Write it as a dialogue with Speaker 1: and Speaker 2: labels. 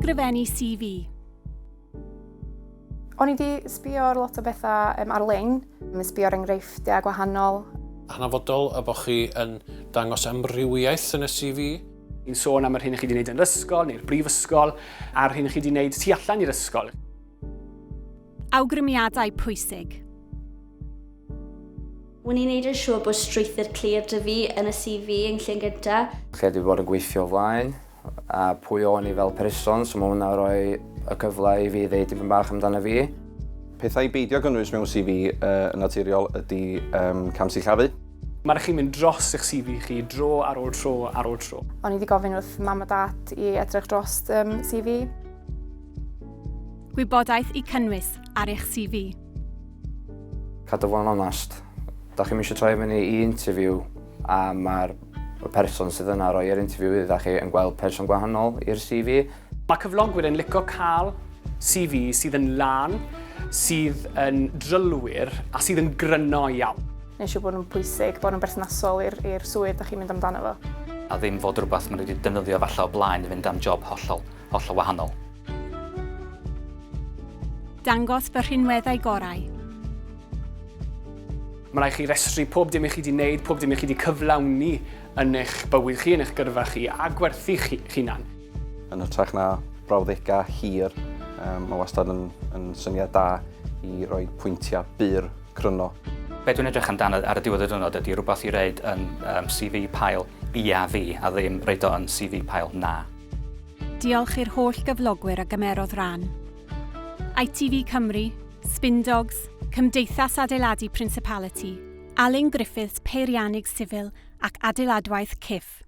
Speaker 1: ysgrifennu CV.
Speaker 2: O'n i wedi sbio ar lot o bethau um, ar-lein, yn sbio ar enghreifftiau gwahanol.
Speaker 3: Hanfodol y bod chi yn dangos amrywiaeth yn y CV.
Speaker 4: Ni'n sôn am yr hyn chi wedi wneud yn yr ysgol neu'r brifysgol a'r hyn chi wedi wneud tu allan i'r ysgol.
Speaker 1: Awgrymiadau pwysig.
Speaker 5: Wn i'n neud yn siŵr bod strwythur clir 'da fi yn y CV yn lle gyntaf.
Speaker 6: Lle dwi 'di bod yn gweithio o flaen a pwy o'n i fel person, so mae hwnna roi y cyfle i fi ddeud dipyn bach amdano fi.
Speaker 7: Pethau i beidio gynnwys mewn CV uh, yn naturiol ydy um, camsillafu.
Speaker 4: Mae rhaid chi mynd dros eich CV chi dro ar ôl tro ar ôl tro.
Speaker 2: O'n i wedi gofyn wrth mam a dad i edrych dros um, CV.
Speaker 1: Gwybodaeth i cynnwys ar eich CV.
Speaker 6: Cadw fo'n onast. Da chi'm eisiau troi fyny i interview a mae'r person sydd yna roi yr interview idda chi yn gweld person gwahanol i'r CV.
Speaker 4: Mae cyflogwyr yn licio cael CV sydd yn lân, sydd yn drylwyr a sydd yn gryno iawn.
Speaker 2: Neu siŵr bod nhw'n bwysig, bod nhw'n berthnasol i'r swydd da chi'n mynd amdano fo.
Speaker 8: A ddim fod rhywbeth maen nhw wedi defnyddio falle o blaen i fynd am job hollol, hollol wahanol.
Speaker 1: Dangos fy rhinweddau gorau.
Speaker 4: Mae rhaid chi restru pob dim i chi wedi wneud, pob dim i chi wedi cyflawni yn eich bywyd chi, yn eich gyrfa chi, a gwerthu chi'ch hunan.
Speaker 7: Yn hytrach na brawddegau hir, um, mae wastad yn, yn syniad da i roi pwyntiau byr cryno.
Speaker 8: Be dwi'n edrych amdano ar y diwedd y diwrnod ydy rhywbeth i reid yn um, CV pile ia fi a ddim reid o yn CV pile na.
Speaker 1: Diolch i'r holl gyflogwyr a gymerodd ran. ITV Cymru, Spindogs, Cymdeithas Adeiladu Principality, Alun Griffiths Peiriannydd Sifil ac Adeiladwaith Cyff.